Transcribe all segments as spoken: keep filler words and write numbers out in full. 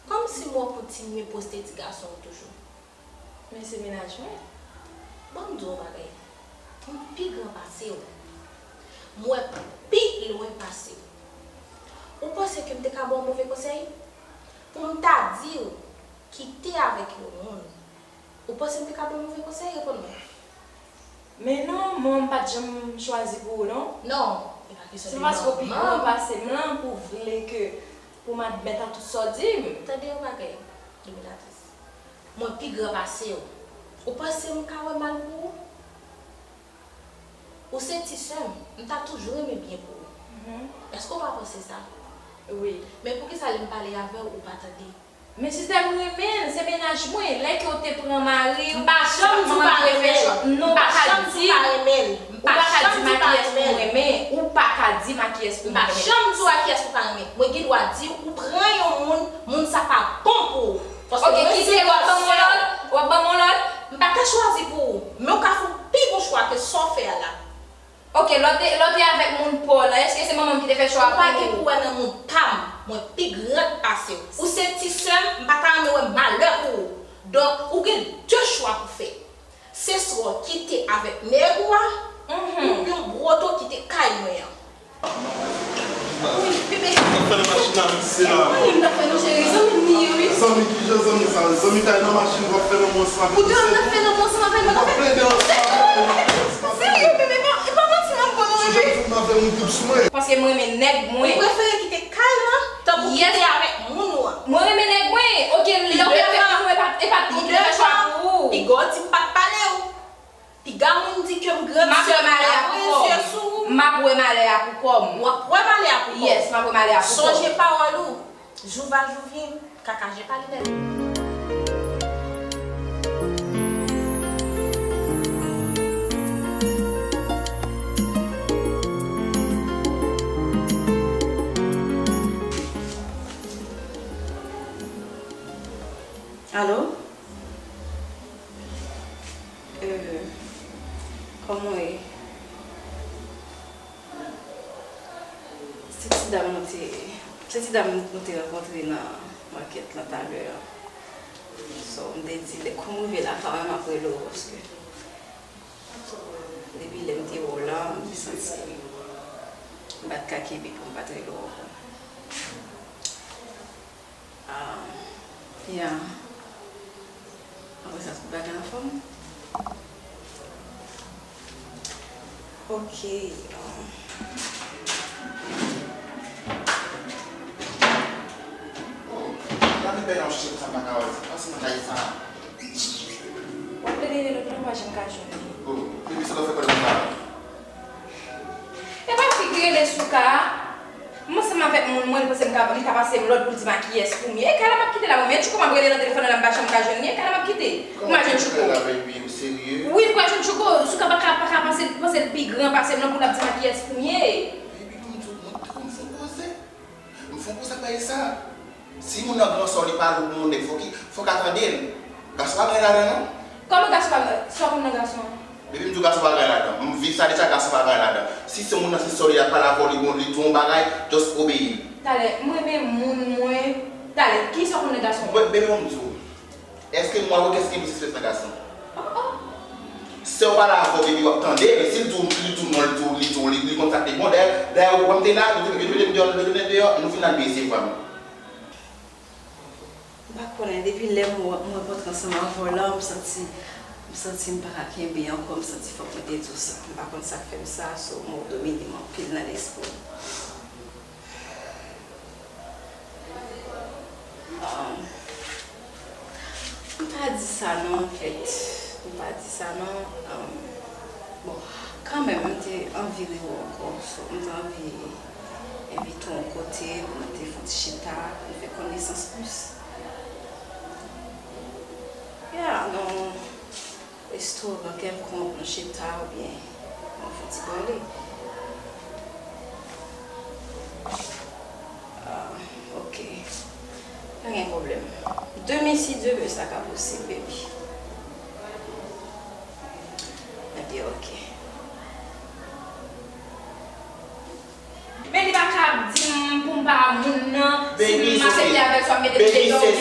Kòmsi m wè w kontinye poste ti gason w toujou. Men se mennaj mwen. Ban m di w yon bagay. M pi gran pase w. M wè pi lwen pase w. Ou panse ke m te ka ba w move konsèy? Pou m ta di w kite avèk yon moun, ou panse m te ka ba w move konsèy? Reponn mwen. Men non, mwen, m pa t janm chwazi pou ou, non. Non, e pa kesyon de manman. Se paske w pi gran pase m lan pou w vle ke, pou m admèt a tout sa w di m. Tande yon bagay, Dominatris. Mwen pi gran pase w. Ou panse m ka wè mal pou ou? Ou se ti sè m, m ta toujou renmen byen pou ou. Mhm. Èske w pa panse sa? Wi. Men poukisa lè m pale avè w, ou pa tande? Men sistè m renmen l, se mennaj mwen. Lè ke w te pran mari w, m pa janm di w pa renmen l. Non, ou pa ka di. Ou pa ka di m a kiyès pou m renmen. Ou pa ka di m a kiyès pou m renmen. M pa janm di w a kiyès ou pa renmen. Mwen gen dwa di w, ou pran yon moun, moun sa pa bon pou ou. Paske mwen se sè w. Ok, kite, w ap ban m yon lòt? W ap ban m yon lòt? M pa ka chwazi pou ou, men w ka fè yon pi bon chwa ke sa w fè a la. Ok, lè w te, lè w te avèk moun pa w lan, èske se manman m ki te fè chwa pou ou? Ou pa gen pou wè nan moun pa m, mwen pi gran pase w. Ou se ti sè m, m pa ta renmen wè malè pou ou. Donk, ou gen de chwa pou fè. Se swa w kite avèk nèg ou a, mhm, oubyen w bwote w kite kay mwen an. Wi, bebe. Sa k fè nan machin nan, mesye la? Wi, m t ap fè non, cheri, zanmi m li ye, wi. Zanmi, kijan zanmi sa? Zanmi kay nan machin, w ap fè lanmou ansanm avèk li, se tou? Ou te wè m t ap fè lanmou ansanm avè l, mwen t ap fè. Serye, bebe, pa, e pa manti non, m bon non, bebe. Sonje m avè moun ki sou mwen. Paske mwen renmen nèg mwen. Ou prefere kite kay lan, tankou kite avèk moun ou an. Mwen renmen nèg mwen. Ok, lè w te avèk moun ou, e pa, e pa t li ki te fè chwa pou ou. Piga w di m pa t pale w. Piga moun di ke m grandi, m ap wè malè a pou kò m. M ap wè malè a pou kò m. W ap wè malè a pou kò w. Yes, m ap wè malè a pou kò m. Sonje pawòl ou, jou va jou vyen, kaka je pa li nèt. Alo? Euh, kòman w ye? Se ti dam nou te, se ti dam nou te rankontre nan makèt lan talè a. So, m te di, lè kou m rive lakay mwen, m ap rele w, paske depi lè m te wè w la, m te santi m pa t ka kenbe pou m pa t rele w ankò. Ah, yeah. Apre sa, tout bagay anfòm? Ok, um. Gade bèl an chèch sa, m pa ka wè. Pase nan kay sa. W ap plede rele l, ou pa janm ka jwenn li. Oh, epi sa w ap fè pandan sa? E pa fi ki rele Souka a? M ansanm avèk moun mwen, li panse m ka, li ka pase m lòd pou l di m a kiyès pou m ye. E kay la m ap kite la mwen, men Tchouko m ap rele nan telefòn nan la m pa janm ka jwenn li. E kay la m ap kite pou m al jwenn Tchouko. Kòman Tchouko la, baby, ou serye? Wi, m pral jwenn Tchouko. Souka pa ka, pa ka panse, panse l pi gran pase m nan pou l ap di m a kiyès pou m ye. Baby, pou m di w, mwen te konn fè yon koze. M fè yon koze ak bagay sa. Si moun nan gran sò li pale ou moun nèg, fòk li, fòk a tande l. Gason pa gen ladan non. Kòman gason pa gen, sa w konn nan gason an? Depi m di w gason pa gen ladan, m viv sa deja, gason pa gen ladan. Si se moun nan se sò li, l ap pale avè w, li bon, li di w yon bagay, just obeyi l. Talè, m renmen moun mwen. Talè, kisa w konn nan gason an? Mwen, bebe, ban m di w. Èske mwen avè w, kiyès ki gen plis respè nan gason? Oh, oh. Sè w pale avè w, epi w ap tande, men si l di w, li di w non, li di w, li di w, li, li konn sa k te bon, dayè, dayè, w wè m te la, nou te mete m deyò, nou te mete m deyò, nou fin al beze, vrèman. M pa konnen, depi lè m wè, m rankontre ansanm avè w la, m santi, m santi m pa ka kenbe ankò, m santi fòk mwen te di w sa. M pa konn sa k fè m sa, so, mo w domine m anpil nan lespri m. Um, m pa di sa non, anfèt. M pa di sa non. Um, bon, kanmenm, m te anvi rele w ankò. So, m te anvi envite w yon kote pou nou te fè yon ti chita, pou nou fè konesans plis. Yeah, non. Restoran kèlkonk, nou chita oubyen nou fè ti pale. Ah, ok. Pa gen pwoblèm. Demen, si Dye vle, sa ka posib, baby. Ebyen, ok. Men li pa ka ap di m pou m pa moun nan, si m aksepte avè l, swa m mete l deyò, oubyen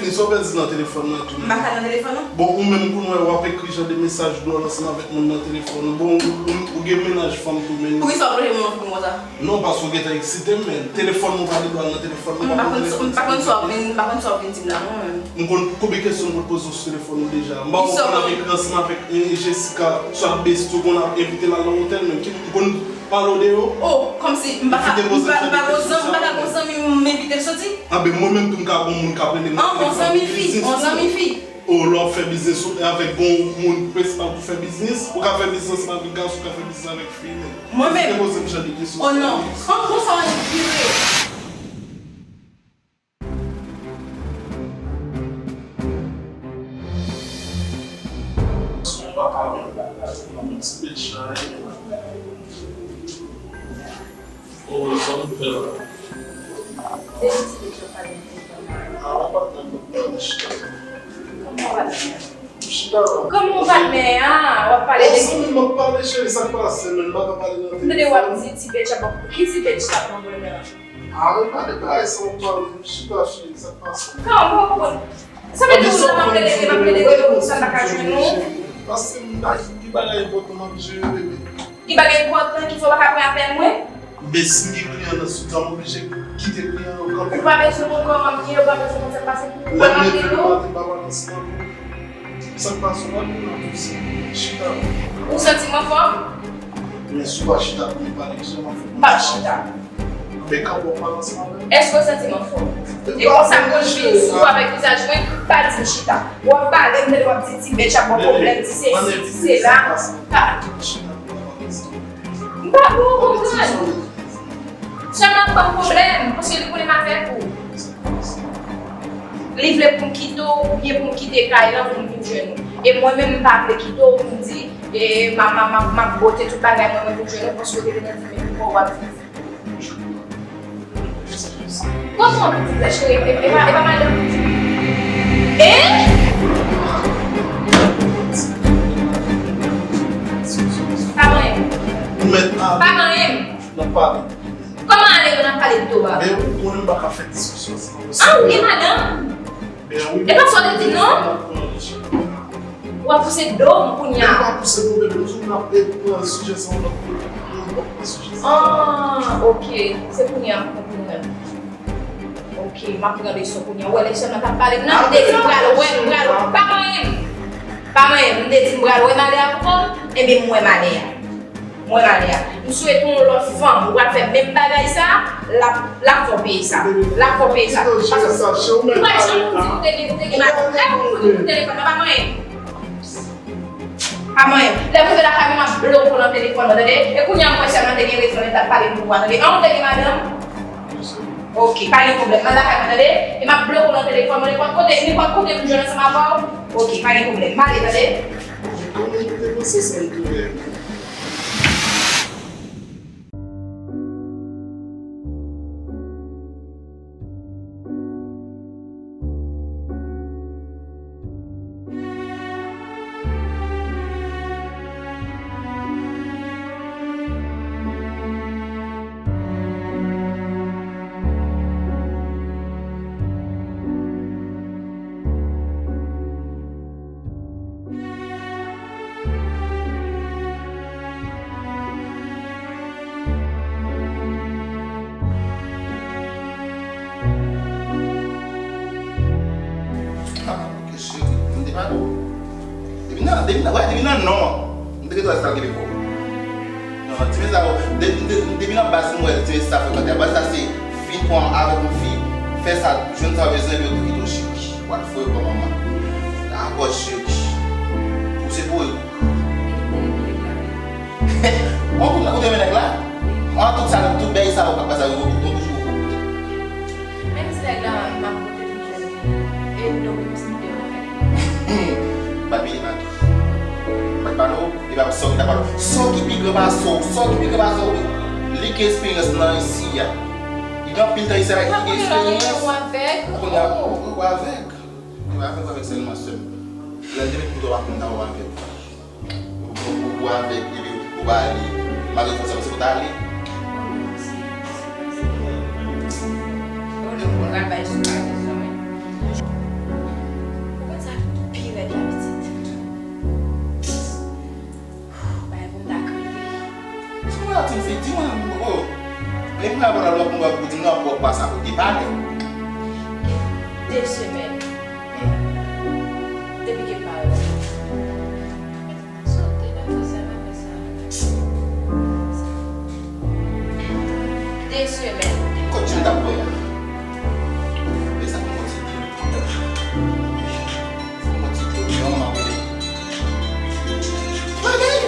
fini, sa w pèdi nan telefòn nan tou. M pa ka nan telefòn, non. Bon, ou menm kounye a w ap ekri jan de mesaj dwòl ansanm avèk moun nan telefòn. Bon, ou, ou, ou gen mennaj fanm tou, men. Poukisa w ploje moun nan figi m konsa? Non, paske w gentan eksite m, men telefòn mwen pa gen dwa nan telefòn mwen. M pa konn sa w vin, m pa konn sa w vin di m la, non, men. M konn konbyen kesyon m konn poze w sou telefòn ou deja. M pa konn avèk ansanm avèk, eh, Jessica, swa besti w konn ap envite l al nan otèl, men ki m konn pale w de yo. Oh, kòmsi m pa ka, m pa, m pa gon zanmi, m pa ka gon zanmi m envite l soti? Anben, mwen menm tou m ka gon moun k ap rele m. An, on zanmi fi, on zanmi fi. O, lè w ap fè biznis ou avèk bon moun prensipal pou fè biznis, ou ka fè biznis ansanm avèk gason, ou ka fè biznis avèk fi, men. Mwen menm. Ou te poze m jan de kesyon sa. Oh non. An, konsa w annik vire. Sou papa m, yon ti pèt chay. Oh, sa m fè la. Depi ti pèt yo pa gen. Ah, w ap pale nan pale chita. Kòman w pale? Chita. Kòman w pale a? W ap pale de. Zanmi m ap pale, cheri, sa k pase, men m pa ka pale nan telefòn. M tande w ap di ti bèt ap, ki ti bèt ap nan pwoblèm la? Ah, men pa de bagay sa w ap pale, chita, cheri, sa k pase? Kòman w konprann? Sa vle di ou la m ap plede, m ap plede, sa m pa ka jwenn ou? Paske m pa ki bagay enpòtan m ap jere, bebe. Ki bagay enpòtan ki fè w pa ka pran apèl mwen? Men si m gen kliyan nan sou tan, m oblije kite kliyan yo kanpe. Ou pa bezwen konn kòman m ye, ou pa bezwen konn sa k pase pou ou. Lè m leve le maten, m pa pale ansanm avè w. Sa k pase, w pa vin nan tou se chita. Ou santi m anfòm? Men si w pa chita pou nou pale, kijan m ap fè? M p ap chita. Men kanpe w pale ansanm avè m. Èske w santi m anfòm? E konsa m konn vin sou ou avèk vizaj mwen, pa di m chita. W ap pale, m tande w ap di ti bèt ap ban pwoblèm, ti sesi, ti sela. Pa. M pa bon, ou konprann? Sè m nan ap ban m pwoblèm, paske li konnen m avèk ou. Li vle pou m kite w, oubyen pou m kite kay lan, pou m vin jwenn ou. E mwen menm, m pa vle kite w, pou m di, e, m a, m a, m a, m ap bote tout bagay mwen menm pou m jwenn ou, paske w te gentan di, men pou w ap viv. Kòman w pitit la, cheri? E, e pa, e pa madanm ou? E? Pa manyen m. Ou mèt ale. Pa manyen m. N ap pale. Kòman ale yo n ap pale de Thomas? Men ou konnen m pa ka fè diskisyon ansanm avè w. Ah, ou gen madanm? Men E pa sa w te di non? W ap pouse do m kounye a. Mwen pa pouse do, men m di w m ap pran sijè sa, w ap pran sijè sa. Ah, ok. Se kounye a m konprann. Ok, m ap pran leson kounye a. Ou wè leson nan t ap pale m nan, m te di m pral wè, m pral wè. Pa manyen m. Pa manyen m, m te di m pral wè m ale avè w, ebyen m wè m ale a. Mwen ale a. M swete yon lòt fanm, ou pral fè menm bagay sa, l ap, l ap fè w peye sa. L ap fè w peye sa. Paske ou pral janm di ou te gen, ou te gen madanm. Lè ou di ou te gen telefòn nan, pa manyen. Pa manyen. Lè m rive lakay mwen, m ap bloke w nan telefòn mwen, tande? E kounye a, m wè sèlman te gen rezon lè l t ap pale m pou ou a, tande? An, ou te gen madanm? Ok, pa gen pwoblèm. Al lakay mwen, tande? E m ap bloke w nan telefòn mwen, nenpòt kote, nenpòt kote m jwenn ansanm avè w. Ok, pa gen pwoblèm. M ale, tande? Kòman ou te panse sa m te fè? Ah, ok, cheri, m te pale w. Depi nan, depi nan, wè, depi nan non an, m te gentan wè sa l gen pou. Non, ti mesye sa, bon, de-, de-, depi nan baz m wè ti mesye sa frekante. Baz sa se fin pran avèk yon fi, fè sa, jwenn sa w bezwen, epi yo tou kite w cheri. W al foure kò manman. Dakò cheri. Ou se pou ou. Bon, ou, ou te renmen nèg la? An tout sa, tout bèy sa, ou pa pase, ou, ou, ou toujou. Menm si nèg la, m ap pote toujou. E m dwe konsidere w avèk li. Bat bile pa tou. Bat balo, e pa sa w ki ta pale. Sa w ki pi gran pase w, sa w ki pi gran pase w. Li gen esperyans nan isi a. Li gen anpil tan isi a, li gen esperyans. Kounye a, ou avèg. Ou avèg, ou avèg sèlman, sè m. Lè l te met kouto a, kounye a, ou avèg. Ou, ou, ou avèg, epi ou pa ale. Malgre fò sa, se pou ta ale. Ou pral bay sou pa rezon, wi. Ou konn sa ki pi rèd la, pitit? Bagay pou m ta kriye. Sa mwen ap di m fè di mwen, oh. E mwen ap pral wè pou mwen pou di m nan, pou pa sa pou te pale. Gen de semèn. Hmm. Depi ke m pa wè w. Sote nan fè sa, nan fè sa. De semèn. Kot jan w t ap wè a? E sa pou mwen di. Fò mwen di pou yon mwen wè. Bagay!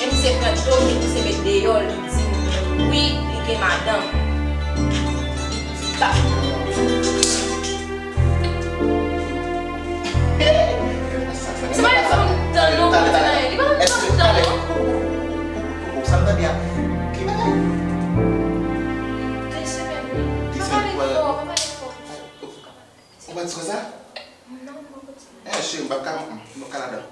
E misye pran do, li pouse met deyò, li di m, wi, li gen madanm. Li di, pa. Se pa yon tan non, pou di anyen. Li pa yon tan non. Sa m tande a. Ki bagay? De semèn, wi. De semèn, pa pale fò, pa pale fò. Ou pa di sou ka sa? Non, m poko di. Eh, cheri, m p ap ka, m p ap ka ladan.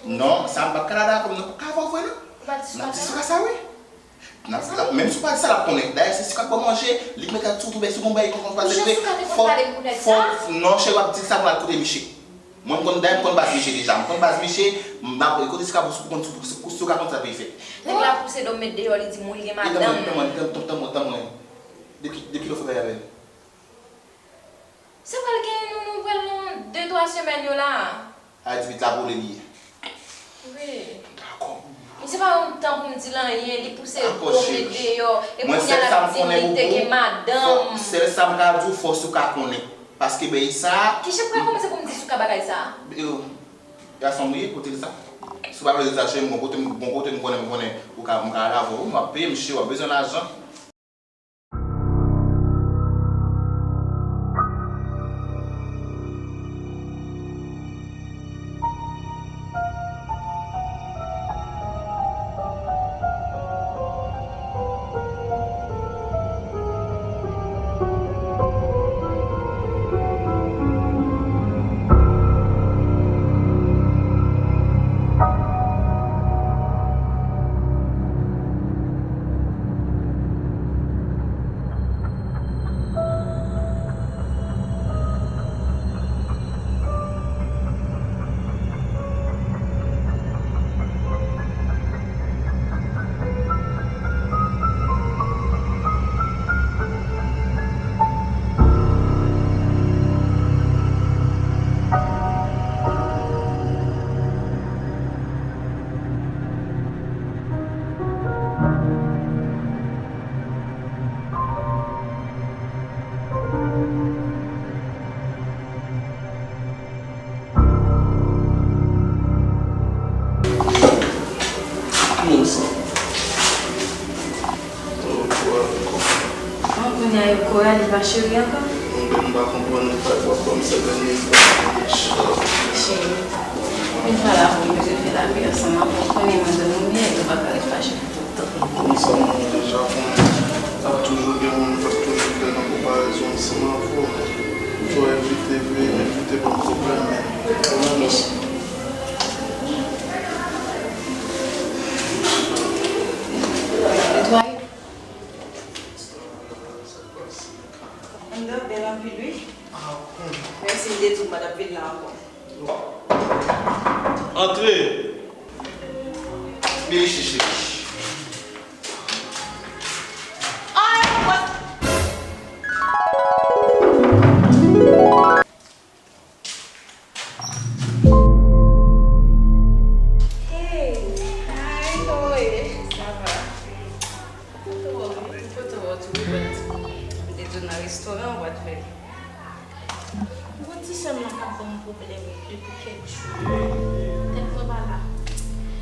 Non, sa m p ap ka ladan, kòm nou p ap ka avè w vre, non. Ou pa di sou ka sa? N ap di sou ka sa, wi. N ap, n ap, menm si w pa di sa, l ap konnen. Dayè, se sou ka k ba w manje, li k mete sou tou, men si w gon bagay konn pase vre, fò, fò, non, cheri, w ap di sa pou l al kote misye. Mwen, m konn, dayè, m konn baz misye deja. M konn baz misye, m ap, kote sou ka, pou, pou, pou, pou, sou ka konn sa pou l fè. Nèg la pouse do m met deyò, li di m wi, l gen madanm. Tanpri, tanpri, tanpri, tanpri. Depi, depi lè w fè bagay avè l? Se pral gen nou nouvèl nan de, twa semèn yo la. A di pitit la pou li li ye. Wi. Dakò. Men se pa yon tan pou m di l anyen, li pouse do m met deyò. E kounye a l ap di m li te gen madanm. Sèl sa m ka di w, fò sou ka konnen. Paske bèy sa. Kijan m pral kòmanse pou m di sou ka bagay sa? Yo, gason m ye, kote l sa? Si w pa vle di sa, cheri m, bon kote m, bon kote m konnen, m konnen, ou ka, m ka al avè w, wi, m ap peye m, cheri, w ap bezwen lajan. Pa cheri ankò? Mwen menm m pa konprann ou, w ap ban m sèt lè nèf lè. Cheri, yon fwa la pou nou bezwen fè lapè ansanm ankò, ou konnen madanm ou byen, nou pa ka ret fache pou tout tan. Kòm sa mwen deja konnen, ap toujou gen moun k ap toujou fè nan konparezon ansanm avè w. Ou toujou evite veye, evite ban m pwoblèm, men ou menm. Netwaye. Anndan bèl anpil, wi. Menm si m te di w m pa t ap vin la ankò. Antre! Vini chèche. Hey! Hi, kòman w ye? Sa va? M kontan wè w, wi. M kontan wè w tou, wi, but m te di w nan restoran, w pa t vle. Bon, ti sè m nan k ap ban m pwoblèm depi kèk jou. Tèt mwen pa la.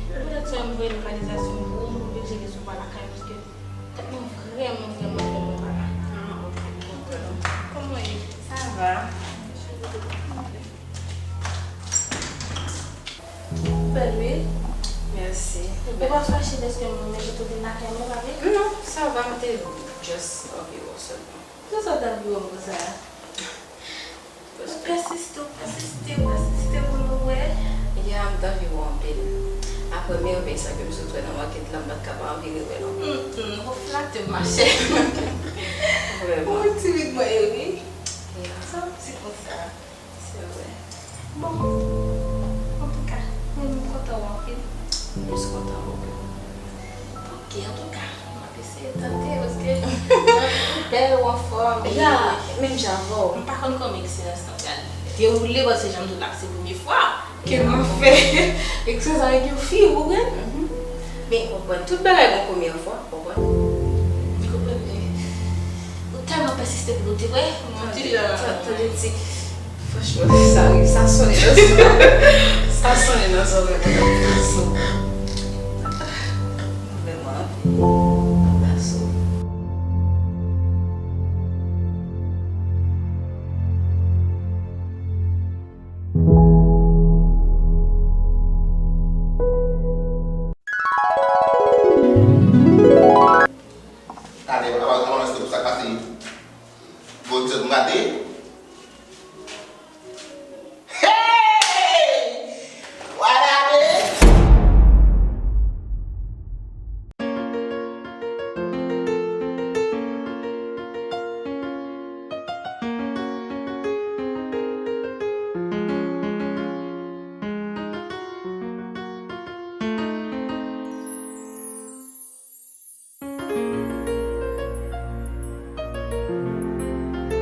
E poutèt sa, m voye lokalizasyon pou ou, m oblije resevwa lakay, paske tèt mwen vrèman, vrèman, vrèman pa la. Ah, ok, m konprann. Kòman w ye? Sa va. Bèl, wi. Mèsi. Ou pa fache dèske mwen mete w vin lakay mwen, pa vre? Non, sa va, m te just anvi wè w sèlman. Poukisa w t anvi wè m konsa a? Ou pèsiste, ou pèsiste, ou pèsiste pou nou wè. Ya, m t anvi wè w anpil. Apre mèvèy sa ke m sot wè nan makèt la, m pa t ka pa anvi rewè l ankò. Hum, hum, ou flate m, machè. Vrèman. Ou timid mwen ye, wi. Ya. Sa w di konsa? Se vre. Bon, antouka, mwen menm m kontan wè w anpil. M plis kontan wè w ke mwen. Ok, antouka, m ap eseye tante, paske ou bèl, ou anfòm. Ya, menm jan avè w. M pa konn kòman eksperyans lan pral dewoule, paske jan m di w la, se premye fwa ke m ap fè eksperyans avèk yon fi, ou konprann? Mhm. Men, ou konprann, tout bagay gon premyè fwa, ou konprann? M konprann, men ou tèlman pèsiste pou nou te wè, mwen te jan. Tande, tande, ti, franchman, sa, sa sonnen nan zòrèy mwen. Sa sonnen nan zòrèy mwen, nan zòrèy mwen. Vrèman, anpil. Anba sou. Gade, avan, avan, sa k pase? Bon, m gade.